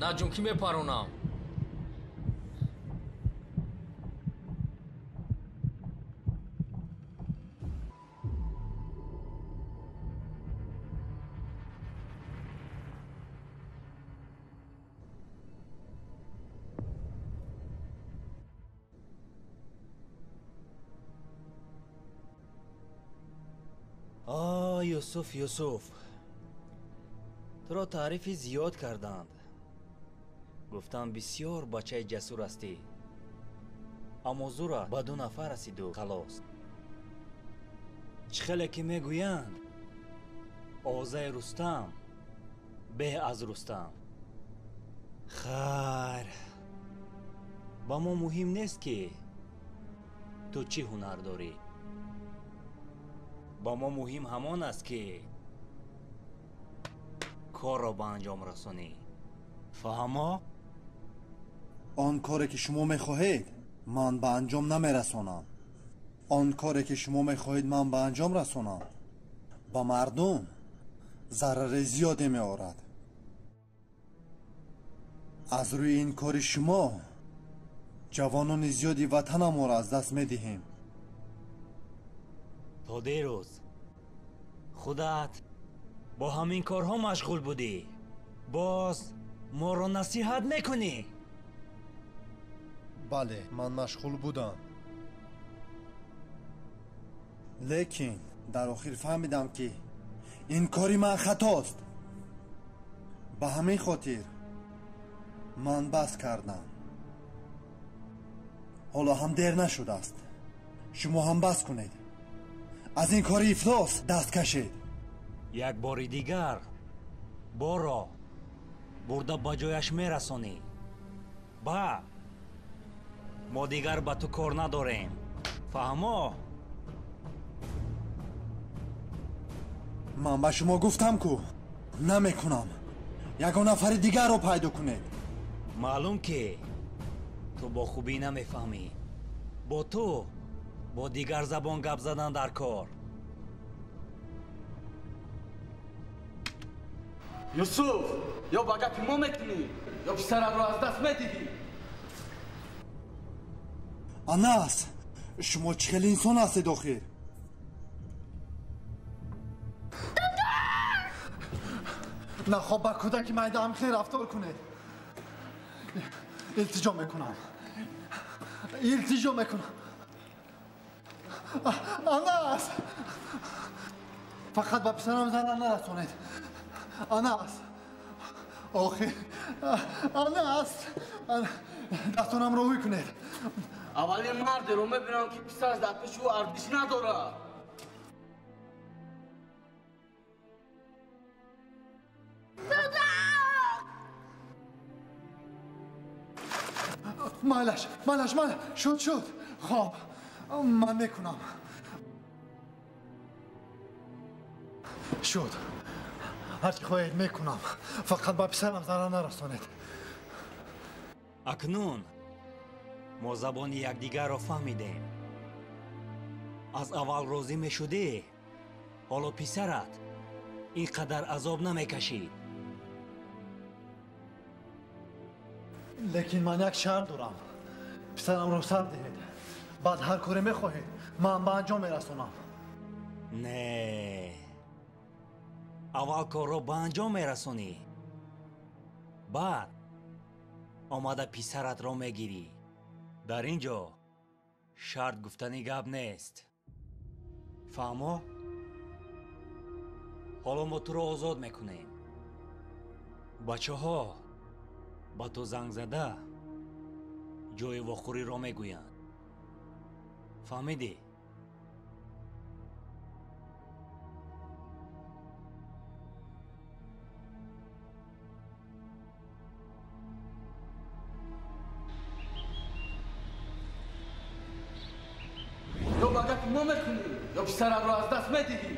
Наҷум, ки мепаронам? О, Юсуф, Юсуф, туро таърифи зиёд карданд. Гуфтам бисёр бачаи ҷасур ҳастӣ, аммо зура ба ду нафар расиду халос. Чӣ хеле ки мегӯянд, овозаи Рустам беҳ аз Рустам. Хайр, ба мо муҳим нест, ки ту чӣ ҳунар дорӣ. Ба мо муҳим ҳамон аст, ки корро ба анҷом расонӣ. Фаҳмо? Он коре ки шумо мехоҳед, ман ба анҷом намерасонам. Он коре ки шумо мехоҳед ман ба анҷом расонам, ба мардум зарари зиёде меорад. Аз рӯи ин кори шумо ҷавонони зиёди ватанаморо аз даст медиҳем. То дерӯз худат бо ҳамин корҳо машғул будӣ, боз моро насиҳат мекунӣ? Бале, ман машғул будам, лекин дар охир фаҳмидам, ки ин кори ман хатост. Ба ҳамин хотир ман бас кардам. Ҳоло ҳам дер нашудааст, шумо ҳам бас кунед, аз ин кори ифлос даст кашед. Як бори дигар борро бурда ба ҷояш мерасонӣ. Ба мо дигар ба ту кор надорем. Фаҳмо? Ман ба шумо гуфтам, ку намекунам. Ягон нафари дигарро пайдо кунед. Маълум, ки ту бо хубӣ намефаҳмӣ. Бо ту бо дигар забон гап задан дар кор. Юсуф, ё ба гапи мо мекунӣ, ё писаратро аз даст медиҳӣ. Анас, шумо чӣ хел инсон ҳастед охир? Нахоб ба кӯдаки майдаам хел рафтор кунед. Илтиҷо мекунам, илтиҷо мекунам. Анас, фақат ба писарам зарар нарасонед. Анас, охир, Анас, дастонамро ҳуй кунед. Аввалин мардеро мебинам, ки писараш дар пеши ӯ арзиш надорад. Майлаш, майлаш, майлаш, шуд, шуд. Хоб, ман мекунам. Шуд, ҳарчи хоҳед мекунам, фақат ба писарам зарар нарасонед. Акнун мо забони якдигарро фаҳмидем. Аз аввал розӣ мешудӣ, ҳоло писарат ин қадар азоб намекашид. Лекин ман як шарт дорам. Писарамро сар диҳед, баъд ҳар коре мехоҳед ман ба анҷом мерасонам. Не, аввал корро ба анҷом мерасонӣ, Баъд омада писаратро мегирӣ. Дар ин ҷо шарт гуфтани гап нест. Фаҳмо? Ҳоло мо туро озод мекунем. Бачаҳо ба ту занг зада ҷои вохӯриро мегӯянд. Фаҳмидӣ? Ё ба гапи мо мекунӣ, ё писаратро аз даст медиҳӣ.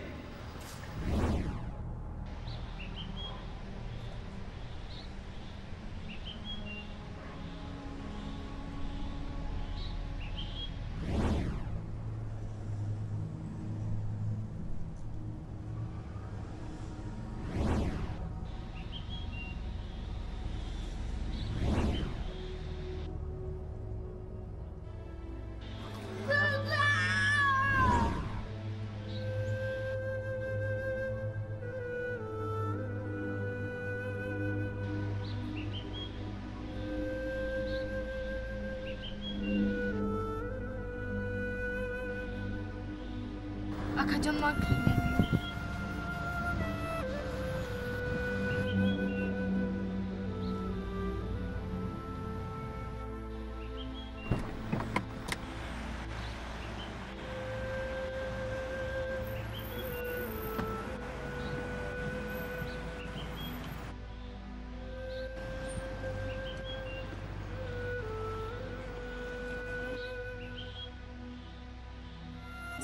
Акаҷон, ман клиник.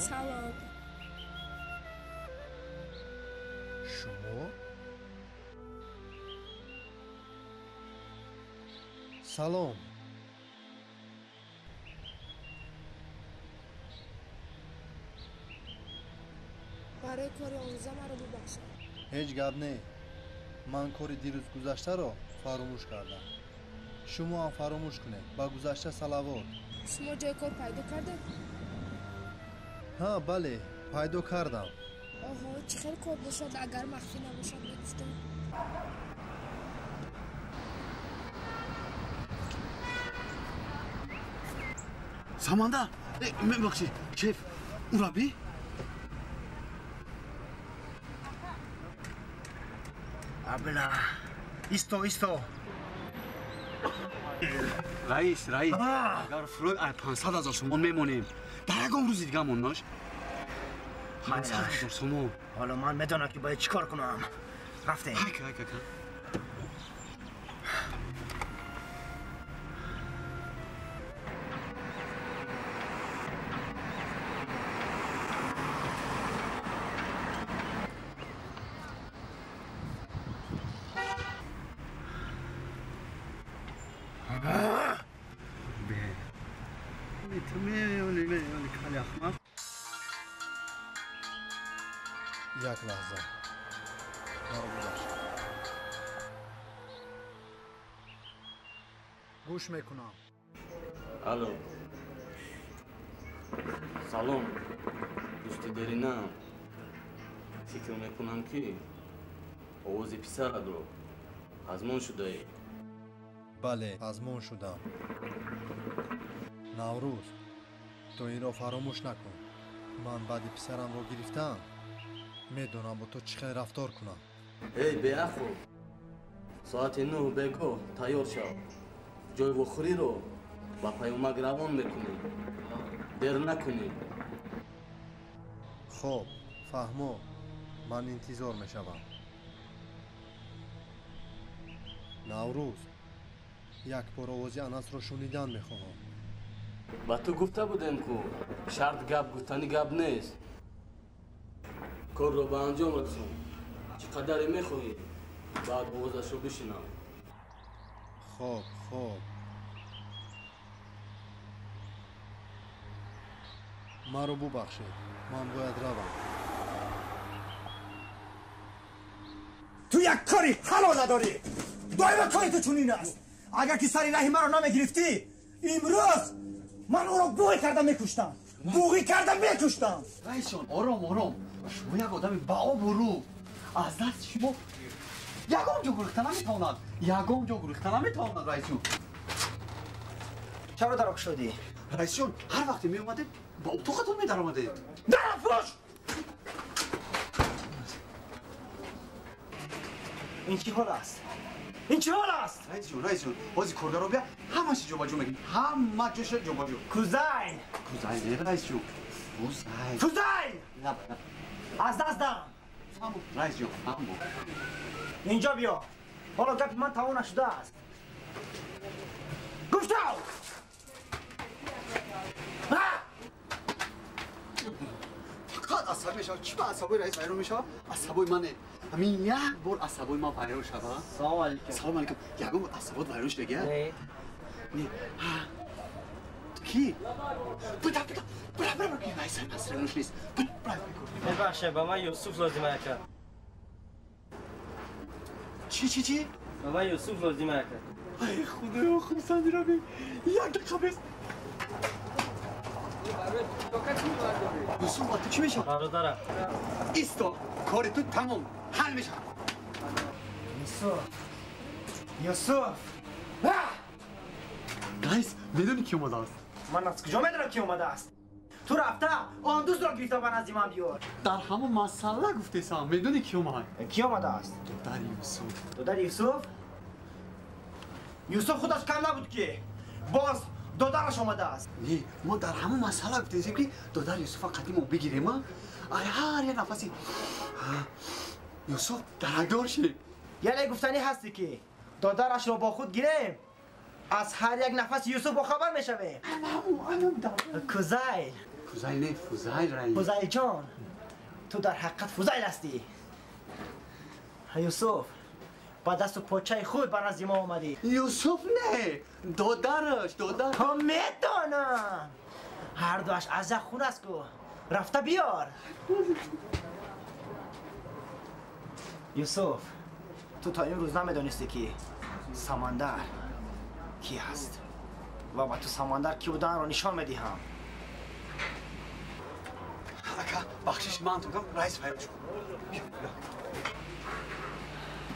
Салом. Шумо? Салом. Барои кори онрӯза маро бубахшед. Ҳеҷ гап не. Ман кори дирӯз гузаштаро фаромӯш кардам. Шумо ҳам фаромӯш кунед. Ба гузашта салавот. Шумо ҷои кор пайдо кардед? Ҳа, бале, пайдо кардам. Оҳо, чӣ хел кор бошад, агар махфӣ набошад, мегуфтам. Самандар, мебахшед, шеф, ура би? Абла, исто, исто. Раис, раис, агар фурӯд ай 500 ҳазор сомон мемонем, дар ягон рӯзи дига моннош. 500 ҳазор сомон. Ҳоло ман медонам, ки бояд чӣ кор кунам. Рафтем. Ҳайка, ҳайка, ҳайка. Як лаҳза. Маро бубахшед. Гӯш мекунам. Алло. Салом. Дӯсти деринам. Фикр мекунам, ки овози писаратро ҳазмон шудаӣ. Бале, ҳазмон шудам. Наврӯз, ту инро фаромӯш накун. Ман баъди писарамро гирифтам, медонам бо ту чӣ хел рафтор кунам. Эй, беақл! Соати 9 бегоҳ тайёр шав. Ҷои вохӯриро ба паёмак равон мекунӣ. Дер накунӣ. Хоб, фаҳмо, ман интизор мешавам. Наврӯз, як бор овози Анасро шунидан мехоҳам. Ба ту гуфта будем, ку шарт гап гуфтани гап нест. Корро ба анҷом расон. Чӣ қадаре мехоҳӣ, баъд овозашро бишинав. Хоб, хоб. Маро бубахшед, ман бояд равам. Ту як кори ҳалол надорӣ. Доимо кори ту чунин аст. Агар ки сари раҳи маро намегирифтӣ, имрӯз ман ӯро буғӣ карда мекуштам. Буғӣ карда мекуштам. Раисҷон, ором, ором. Шумо як одами баобрӯ. Аз дасти шумо Ягон ҷо гурехта наметавонад. Ягон ҷо гурехта наметавонад, раисҷон. Чаро дарок шудӣ? Раисҷон, ҳар вақте меомадед, ба утоқатон медаромадед. Дарафуш! Ин чӣ ҳол аст? Ин чӣ ҳол аст? Раисҷон, раисҷон, ҳозир коргаро бия, ҳамааш ҷобаҷо мекунем. Ҳама ҷоша ҷобаҷо. Кузайн! Кузайн, не, раисҷон. Фузайл. Фузайл! Аз даст дам. Раисҷон, фаҳмо. Инҷо биё. Ҳоло гапи ман тамом нашудааст. Гуфтав! Фақат асабӣ мешавад. Чӣ ба асабои раис вайрон мешавад? Асабои мане. Ҳамин як бор асабои ман вайрон шавад. Салом алейкум. Салом алейкум. Ягон бор асабот вайрон шудагия? Не. Не. Ту кӣ? Буда, буда. Бра, бра, бра. Раис масрануш нест. Буда, бра. Бебахшед, ба ман Юсуф лозим ака. Чӣ, чӣ, чӣ? Ба ман Юсуф лозим ака. Ай, худоё, хурсанди раби. Як дақиқа бес. Юсуф, ба ту чӣ мешавад? Бародарам. Исто, кори ту тамом. Ҳал мешавад. Юсуф. Юсуф. Раис, медонӣ ки омадааст? Ман аз куҷо медонам ки омадааст? Ту рафта он дӯстро гирифта ба назди ман биёр. Дар ҳамон масъала гуфтесам, медонӣ ки омад? Ки омадааст? Додари Юсуф. Додари Юсуф? Юсуф худаш кам набуд ки. Боз додараш омадааст. Не, мо дар ҳамон масъала гуфтесем ки додари Юсуфа қадимо бигирем, а? Ай ҳар як нафаси Юсуф даракдор шид. Яъне гуфтанӣ ҳасте ки додарашро бо худ гирем, аз ҳар як нафаси Юсуф бохабар мешавем. Кузайл. Фузайл не, Фузайл раис. Фузайл ҷон, ту дар ҳақиқат Фузайл ҳастӣ. Юсуф, ба дасту почаи худ ба назди мо омадӣ. Юсуф не, додараш, додар. То медонам. Ҳар дуаш аз як хун аст ку. Рафта биёр. Юсуф, ту то имрӯз намедонистӣ ки Самандар кӣ ҳаст ва ба ту Самандар кӣ буданро нишон медиҳам. Ака, бахшиш ман тукам, раис вайрон шуд.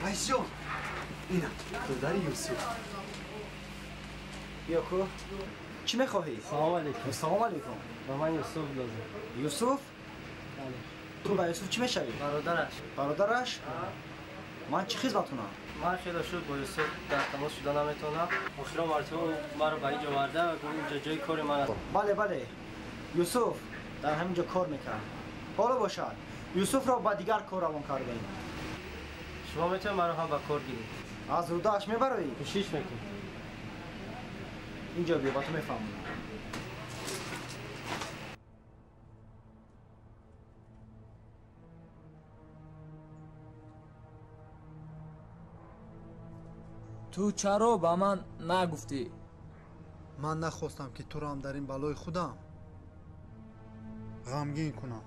Раисҷон, ина додари Юсуф. Биё ку. Чӣ мехоҳӣ? Салом алейкум. Салом алейкум. Ба ман Юсуф лозим. Юсуф? Ту ба Юсуф чӣ мешавӣ? Бародараш. Бародараш? Ман чӣ хизмат кунам? Ман хеле шуд бо Юсуф дар тамос шуда наметавонам. Охирон мартиба ӯ маро ба инҷо оварда ва гуфт инҷо ҷои кори ман аст. Бале, бале. Юсуф дар ҳамин ҷо кор мекард. Ҳоло бошад, Юсуфро ба дигар кор равон кардаем. Шумо метавонед маро ҳам ба кор гиред. Аз рӯдааш мебароӣ? Кӯшиш мекунем. Инҷо биё, ба ту мефаҳмонам. Ту чаро ба ман нагуфтӣ? Ман нахостам ки туро ҳам дар ин балои худам ғамгин кунам.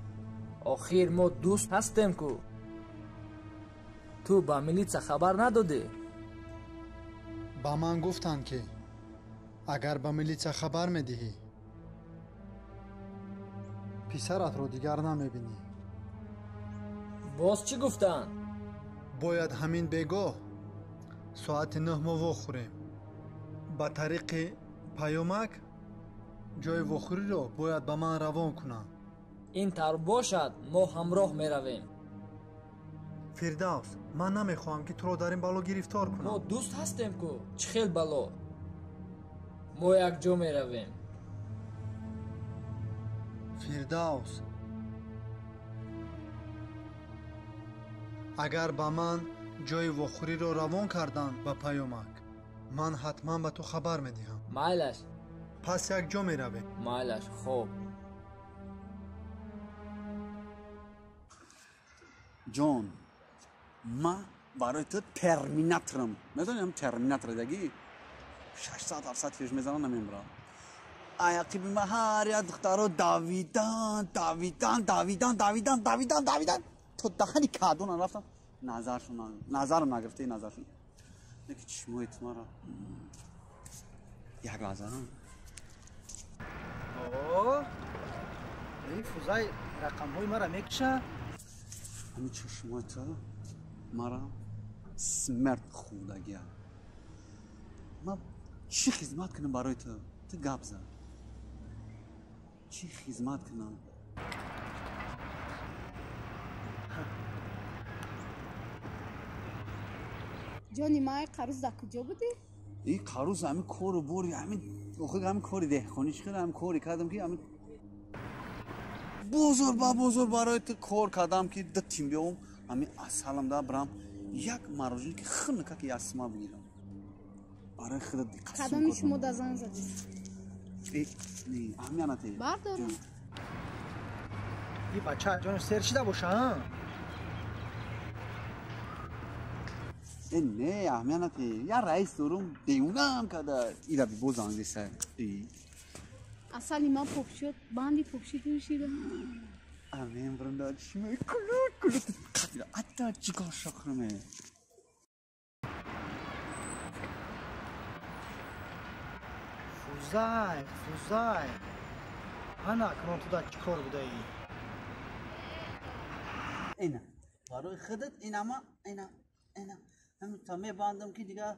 Охир мо дӯст ҳастем ку. Ту ба милитса хабар надодӣ? Ба ман гуфтанд ки агар ба милитса хабар медиҳӣ, писаратро дигар намебинӣ. Боз чӣ гуфтанд? Бояд ҳамин бегоҳ соати 9 мо вохӯрем. Ба тариқи паёмак ҷои вохӯриро бояд ба ман равон кунанд. Ин тавр бошад, мо ҳамроҳ меравем. Фирдавс, ман намехоҳам ки туро дар ин бало гирифтор кунам. Мо дӯст ҳастем ку, чӣ хел бало? Мо якҷо меравем. Фирдавс, агар ба ман ҷои вохӯриро равон карданд ба паёмак, ман ҳатман ба ту хабар медиҳам. Майлаш. Пас якҷо меравем. Майлаш, хоб. Ҷон, ман барои ту терминаторам. Медонӣ терминатор дагӣ? 600-700 фиш мезанам, намемирам. Аяқиби ман ҳар як духтаро давидан, давидан, давидан, давидан, давидан, давидан то дахани каъдона рафтам. Назаршон, назарам нагирифта, назаршон. Неки чишмои ту мара як лаҳза. О, ин Фузай рақамҳои мара мекушад. Ҳамин чашмои ту мара Смерт хӯрдагия. Ман чӣ хизмат кунам барои ту? Ту гап зан. Чӣ хизмат кунам? Ҷони май, қаруз дар куҷо будӣ? Ин қаруз ҳамин кору бори, ҳамин охир ҳамин кори деҳқонӣ чӣ хел ҳамин коре кардам ки ҳамин бозор ба бозор барои ту кор кардам ки ду тим биёвам, ҳамин асалам да бирам як марожине ки хунука ки ясма бигирам. Барои худат қасм. Кадоми шумо да занг задӣ? Не, аҳамият натеҳ. Бардорам. И бача ҷонаш сер шида боша, а? Не, аҳамият натеҳ. Я раис дорум, девонаам када. Ира би боз занг деса. Асали ман попшид, банди попшид нӯшидам. Амин бирам чимай кулут кулут қатира. Ата чикор шохраме. Фузай, Фузай. Ана акнун ту дар чӣ кор будаӣ? Ина, барои худат инама, ина, ина. Ҳамин та мебандам ки дигар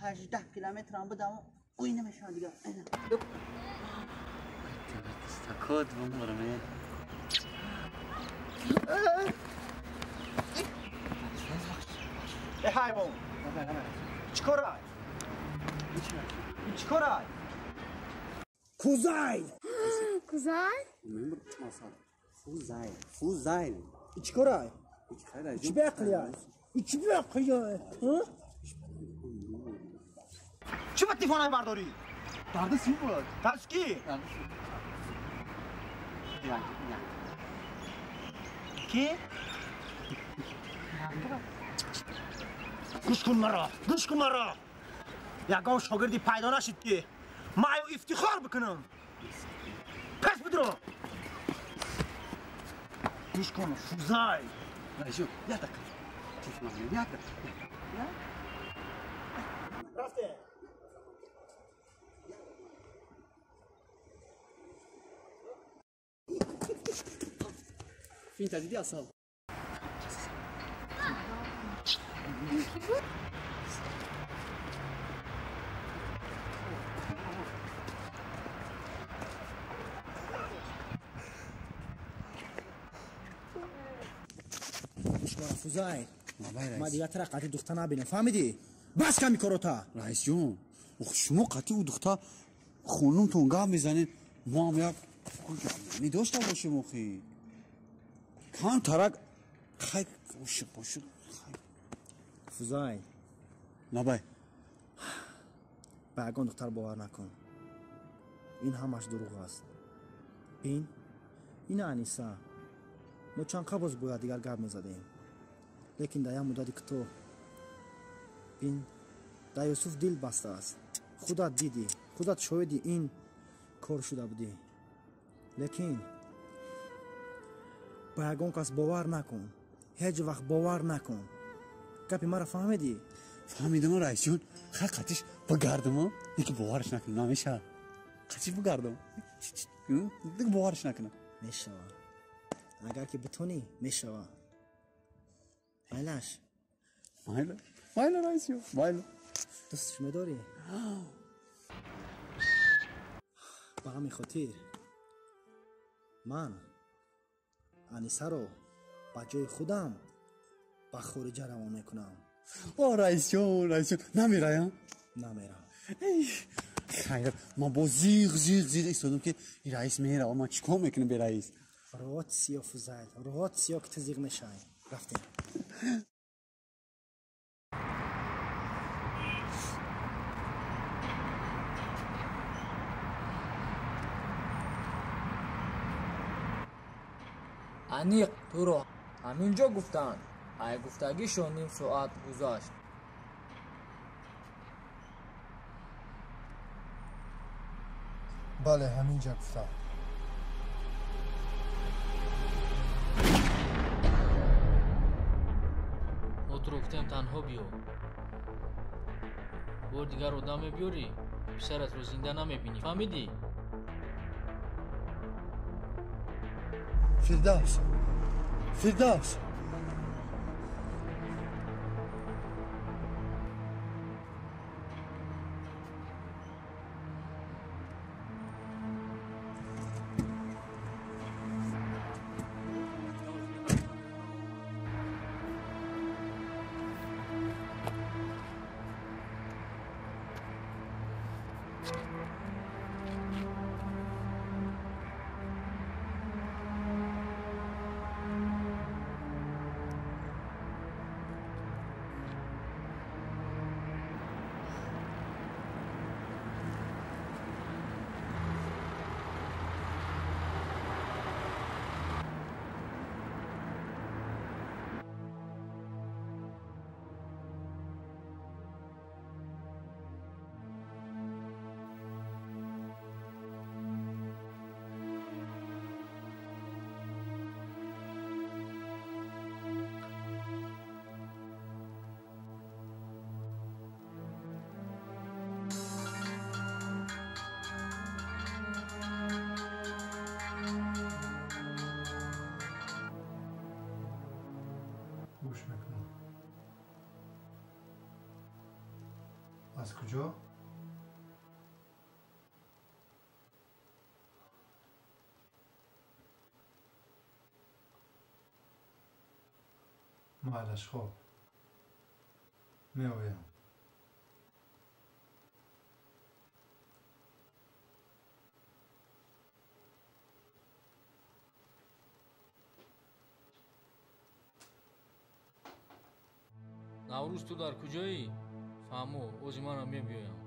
18 километрам будам, ӯй намешавад дигар. Ина. Стакот бумрам. Э ҳайвон! Чӣ корай? Чӣ корай? Кузай! Кузай? Фузай, Фузай. Чӣ корай? Чӣ беақлия? Чӣ беақлия? Чӣ ба телефонай бардорӣ? Дарди сӣ буд. Дарди кӣ? Кӣ? Гӯш кун маро, гӯш кун маро. Ягон шогирди пайдо нашид ки ман аю ифтихор бикунам. Пас бидро. Гӯш кун, Фузай. Раисҷон, як дақиқа. Телефонам як дақиқа. Рафте. Финта дидӣ асал? Фузай, ман дигар тара қатъи духта набинам, фаҳмидӣ? Бас ками корота. Раисҷон, шумо қатъи ӯ духта хонумтон гап мезанед, мо ҳам як медошта бошем охи. Кам тарак хай ошиқ бошиқ. Фузай. Набай. Ба ягон духтар бовар накун. Ин ҳамаш дурӯғ аст. Бин, ина Аниса. Мо чанд қабл боз бояд дигар гап мезадем. Лекин дар як муддати кӯтоҳ. Бин, дар Юсуф дил бастааст. Худат дидӣ, худат шоҳиди ин кор шуда будӣ. Лекин ба ягон кас бовар накун. Ҳеҷ вақт бовар накун. Гапи маро фаҳмидӣ? Фаҳмидам, раисҷон. Хай қатиш бигардам, яки бовараш накунам, намешавад. Қатиш бигардам. Бовараш накунам. Мешавад. Агар ки битонӣ, мешавад. Майлаш. Майла. Майла, раисҷон, майла. Дӯстш медорӣ? Ба ҳамин хотир ман Анисаро ба ҷои худам ба хориҷа равон мекунам. О, раисҷон, раисҷон, намераям? Намерам. Хайр, ман бо зиғ зиғ зиғ истодам ки раис мерава, ман чӣ кор мекунам бе раис? Роҳат сиё, Фузайл, роҳат сиё ки ту зиғ мешавӣ. Рафтем. Аниқ туро ҳамин ҷо гуфтанд. Ай гуфтагишон ним соат гузашт. Бале, ҳамин ҷо гуфтам. Мо туро гуфтем танҳо биё. Бор дигар одам мебиёрӣ, писаратро зинда намебинӣ. Фаҳмидӣ? Фирдавс, Фирдавс. Аз куҷо? Майлаш, хоб. Меоям. Наврӯз, ту дар куҷоӣ? Фаҳмо, ози манам мебиёям.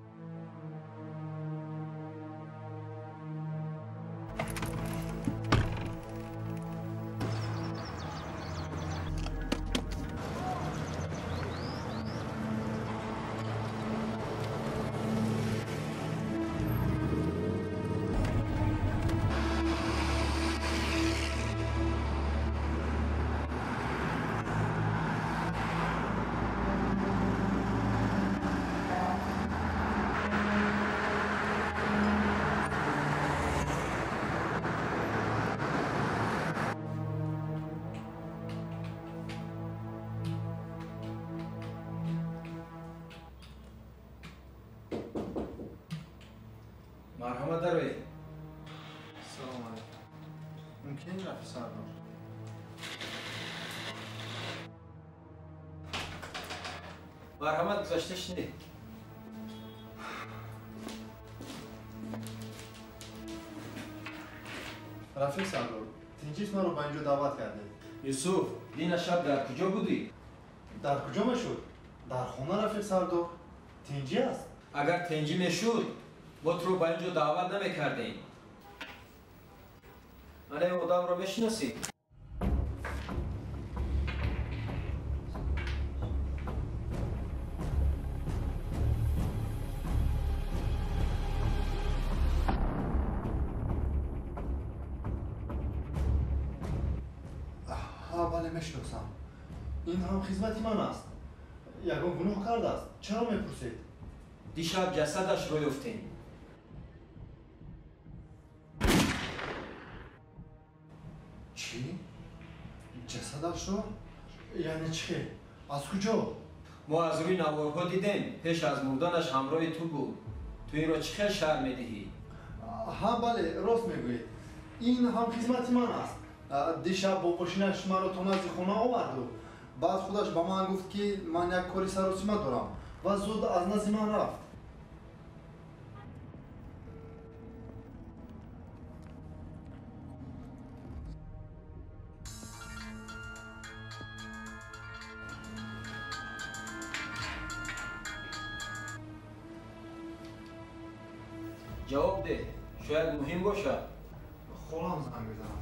Марҳамат, дароед. Салом алейкум. Мумкин, Рафиқ Сардор? Марҳамат, гузашта шинед. Рафиқ Сардор, тинҷист маро ба инҷо даъват кардед. Юсуф, дина шаб дар куҷо будӣ? Дар куҷо мешуд? Дар хона, Рафиқ Сардор. Тинҷӣ аст? Агар тинҷӣ мешуд, мо туро ба инҷо даъват намекардем. Мана ин одамро мешиносӣ? Ҳа, бале, мешиносам. Ин ҳам хизмати ман аст. Ягон гуноҳ кардааст? Чаро мепурсед? Дишаб ҷасадашро ёфтем. Чӣ? Ҷасадашро? Яъне чӣ хел? Аз куҷо? Мо аз рӯи наворҳо дидем, пеш аз мурданаш ҳамроҳи ту буд. Ту инро чӣ хел шарҳ медиҳӣ? Ҳа, бале, рост мегӯед. Ин ҳам хизмати ман аст. Дишаб бо мошинаш маро то назди хона оварду. Баъд худаш ба ман гуфт, ки ман як кори саросима дорам ва зуд аз назди ман рафт. Ҷавоб деҳ, шояд муҳим бошад. Холам занг мезанад.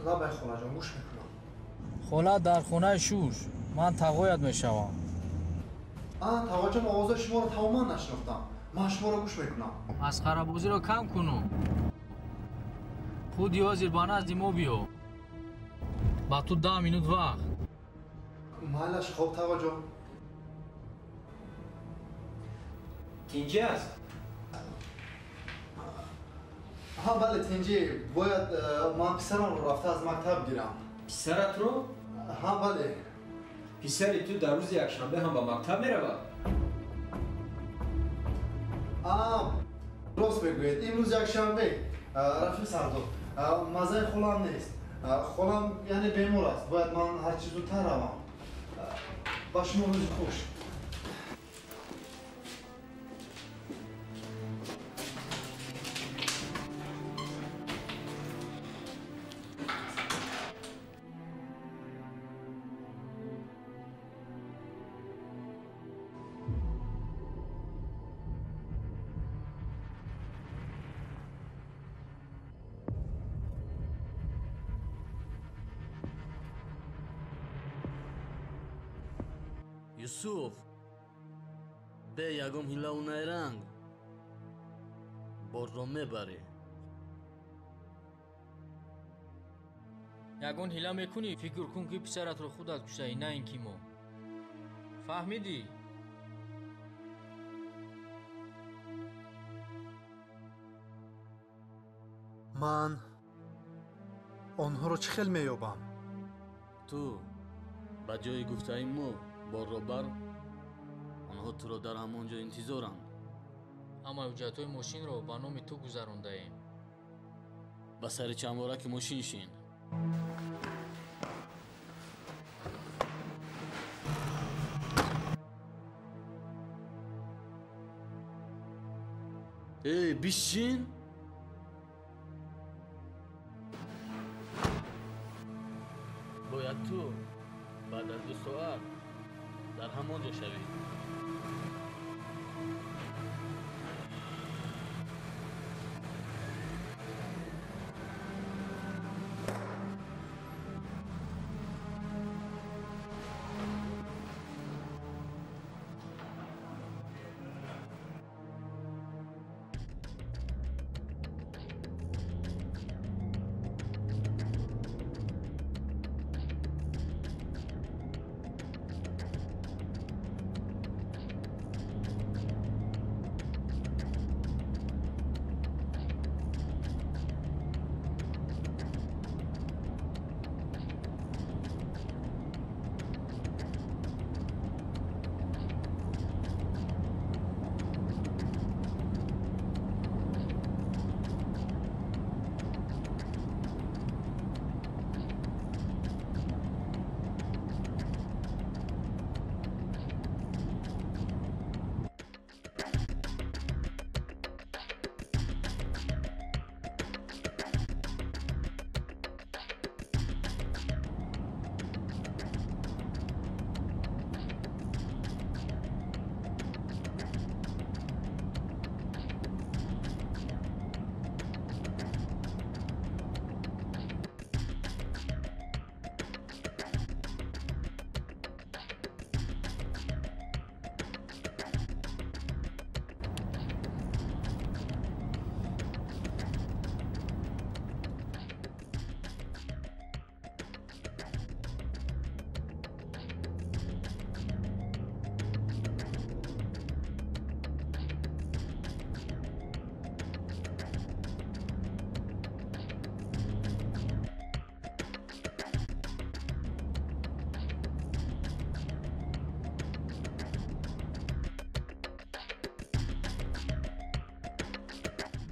Лабай, холаҷон, гӯш мекунам. Хола дар хонаи шуш, ман тағоят мешавам. А, тағоҷон, овозаи шуморо тамоман нашинохтам. Ман шуморо гӯш мекунам. Масхарабозиро кам куну худи ҳозир ба назди мо биё. Ба ту 10 минут вақт. Майлаш, хоб, тағоҷон. Тинҷӣ аст? Ҳа, бале, тинҷӣ. Бояд ман писарамро рафта аз мактаб гирам. Писаратро? Ҳа, бале. Писари ту дар рӯзи якшанбе ҳам ба мактаб меравад? А, рост мегӯед, имрӯз якшанбе. Рафиқ Сардор, маззаи холам нест. Холам яъне бемор аст. Бояд ман ҳарчи зудтар равам. Ба шумо рӯзи хуш. Юсуф, бе ягон ҳилаву найранг борро мебарӣ. Ягон ҳила мекунӣ, фикр кун, ки писаратро худат куштаӣ, на ин ки мо. Фаҳмидӣ? Ман онҳоро чӣ хел меёбам? Ту ба ҷои гуфтаи мо борро бар, Онҳо туро дар ҳамон ҷо интизоранд. Ҳамаи ҳуҷҷатҳои мошинро ба номи ту гузарондаем. Ба сари чандвораки мошин шин. Эй, бишин! Бояд ту баъд аз 2 соат дар ҳамон ҷо шавӣ.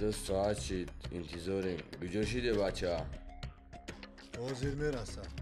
Ду соат шид, интизорем. Куҷо шиде, бача? Ҳозир мерасад.